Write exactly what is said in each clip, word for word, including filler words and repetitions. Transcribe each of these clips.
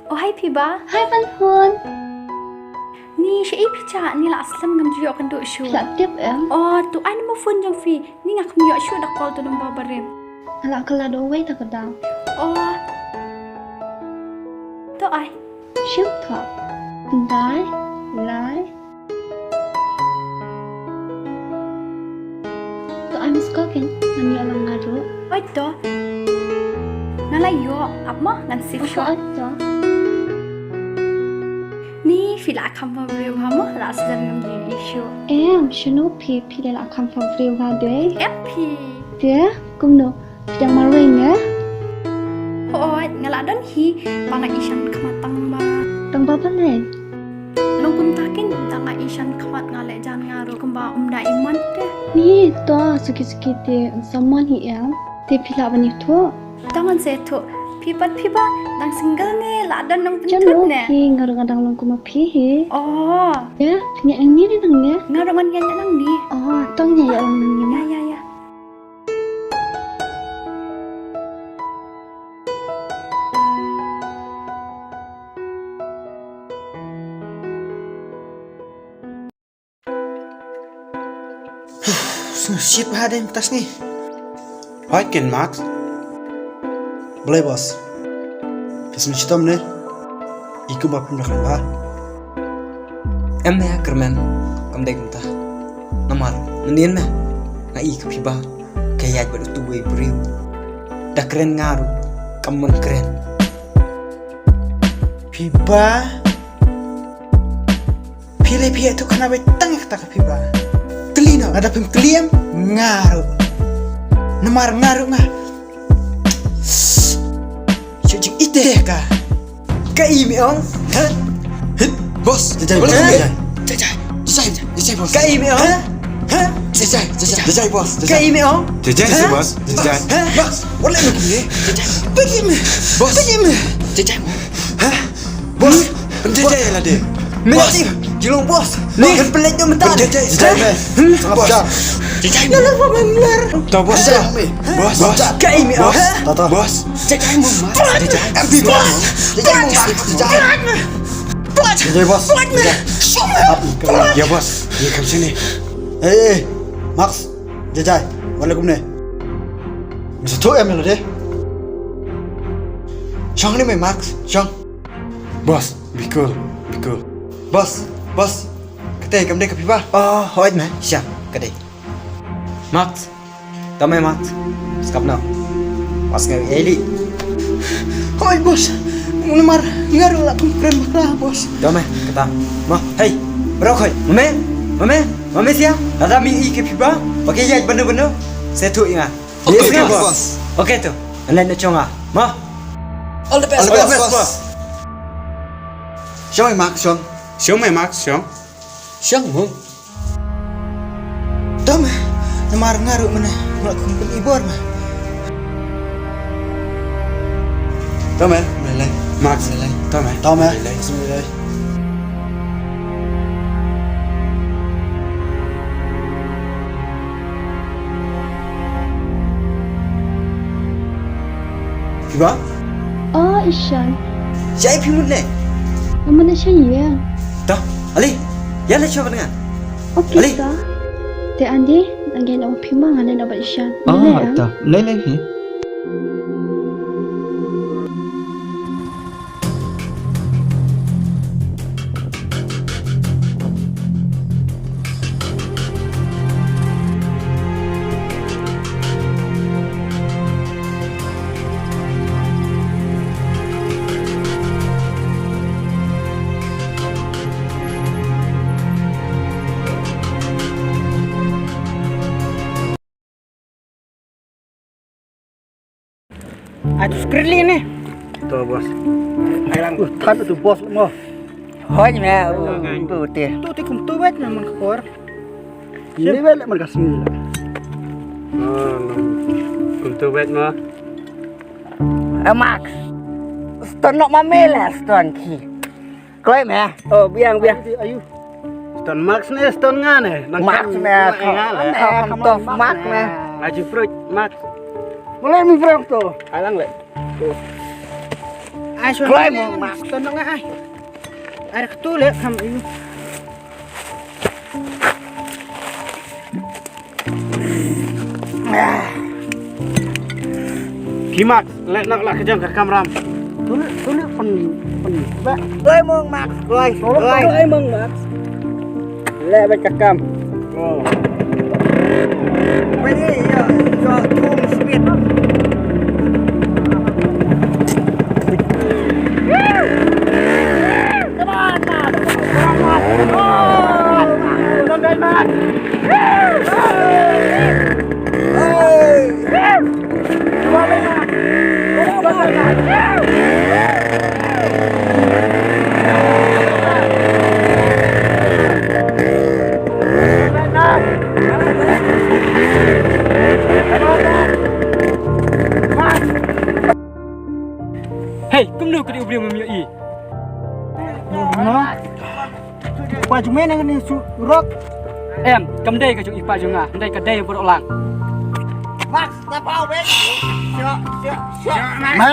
Oh, hai Phiba. Hai Van Hun. Ni sha ei phi jah, ni la slem ngam ju ïoh kynduh shuh. Phi la tip em? Oh, to ai number phone jong phi. Ni nga khlem ïoh shuh da call to number barim. Nga la kylla da uwei ta ka daw. Oh. To ai. Shu to. Dai, lai. To ai miss call kein, ngan ïoh lang nga ruh. Oi to. Nga la ïoh, ap mo ngan save shuwa. Oi to. Ni phi la kham pha briew ha mo, la sdang ngam ju ïohi shuh. Em, shano phi, phi la kham pha briew ha dei? Em phi. Te, kumno? Phi dang marwei ne? Hooid, nga la don hi, ba nga i shan khmat tang ba. Tang ba balei? Long kumta kein, tang nga i shan khmat nga leh jan nga ruh kumba um da i mon te. Ni, to, suki suki te, someone hi em. Te phi lah ban ïathuh. Tang ngan sa ïathuh. Phi pat phi ba, dang single ne, la don nongpyntut ne? Phi, nga ruh nga dang long kumba phi hi. Oh. Ya, phi ngiah nangne ne nangne? Nga ruh ngan ngiah nangne. Oh, to ngiah ïa nangne ma. Ya, ya, ya. Shit, ba dei mynta sngi. Hooid kein Max. Balei boss? Phi sngewshitom ne? I kumba phim da kren bha. Em ne kyrmen, kam dei kumta. Namar mynnin ne nga i ka Phiba ka ïaid bad utu uwei u briew. Da kren nga ruh kam mon kren. Phiba. Phi lei phi ïathuh khana wei tang ïa kata ka Phiba. Kylli noh, lada phim kylli em nga ruh. Namar nga ruh nga shu jingïeit ka. Ka i me ong. Ha? Hit. Boss, jajai, boss, jajai. Jajai, jajai, jajai, boss. Ka i me ong. Ha? Ha? Jajai, jajai, jajai, boss, jajai. Ka i me ong. Jajai, ha? Boss, jajai. Ha? Boss, wat leh me kumne. Jajai. Peit me. Boss. Peit me. Jajai mo. Ha? Boss, jajai lade. Boss. Jilong boss. Ni. Kan pelet tu mentang. Jajai, jajai. Hmm? Boss. Jajai mo. Lala paman lar. Tau boss. Jajai mo. Boss. Boss. Ka i me ong. Boss. Ha? Tata. Boss. Jajai mo, Max. Jajai. M P boss. Jajai mo, Max. Jajai. Jajai, boss. Jajai. Ap, ap. Ya, boss. Ye kam sini. Eh, eh. Max. Jajai. Wat leh kumne. Misa tu em lade. Shong ni me, Max. Shong. Boss, be cool. Be cool. Boss, boss. Kata kam dei ka Phiba. Oh, hooid me. Shong. Ka dei. Max. Tama Max. Skap na. Max ngai eli. Hoi boss. Namar nga ruh la kum kren bakla boss. Tama kata. Ma, hey. Bro khoi. Mame. Mame. Mame sia. Lada mi i ka Phiba. Pakai ya bendo bendo. Saya tu ingat. Okay, yes, boss. Okay tu. Anai na chonga. Ma. All the best, boss. Shong Max, shong. Shong Max, shong. Shong mo. Tama, namar nga ruh mynne, nga kum kum ibor ma. Tama, melai. Max, melai. Tama. Tama, melai. Phiba? Oh, Ishan. Shai phi mut ne? Mut ne shai ye. Ta, ali. Ya le choba dengan. Okay, ali. Ta. Te Andi, lagi nak phi ma ngan nak ba Ishan. Ah, ta. Lai lai hi. Ai tu skrit li ne. To boss. Ai lang. Uh, than tu boss mo. Hoi me. Tu te. Tu te kum tu wet na man khor. Ni wet man ka sini la. Kum tu wet mo. Eh, Max. Stone nok ma me la stone ki. Kloi me. Oh, biang, biang. Ayu. Stone Max ne, stone nga ne. Max me. Nga le. Max me. Aji fruit Max. Mulai mi fruit tu. Alang le. Ai, shu kloi mo, Max. Tonok nga ai. Ai, ka tu le kham yu. Ki Max, leh nok la ka jong ka kamram. Tu le, tu le pun, pun. Ba, kloi mo, Max, kloi. Kloi mo, Max. Leh bad ka kam. Oh. Wei, ïa, ïa, thum speed. Come on, man. Come on, man. Oh, don't die, man. Hey. Hey, kumno ka dei u briew mem ïohi? Kpa jong me na kane surok. Em, kam dei ka jong i kpa jong nga, hynrei ka dei baroh lang. Max, ta pau be. Sio, sio, sio. Ma?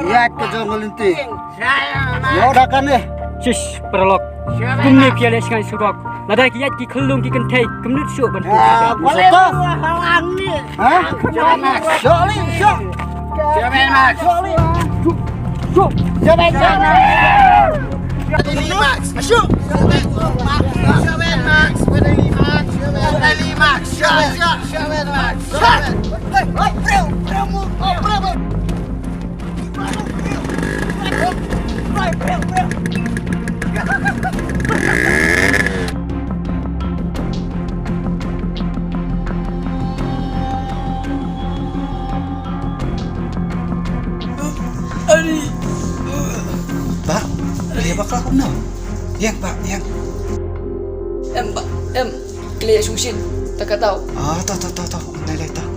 Ïa ka jong ka lynti. Ïoh da kane. Shish, paralok. Kumne phi ïaleh shngain surok. Lada ki ïaid ki khyllung ki kynthei, kumno shuh ban. Ah, buta. Ha? Sio li, sio. Sio ben, Max. Sio li. Sio. Sio ben, Max. Sio ben, Max. Sio ben, Max. Sio ben, Max. Sio ben, Max. Sio ben, Max. Sio ben, Max. Sio ben, Max. Sio ben, Max. Sio ben, Max. Sio ben, Max. Sio ben, Max. Hey, hey, briew, briew, move. Oh, briew, briew. Ba, ïa ba ka kumno? Ïeng ba, ïeng. Em ba, em. Kle sungsit, ta ka tau. Ah, tau, tau, tau, tau. Lai, lai, tau.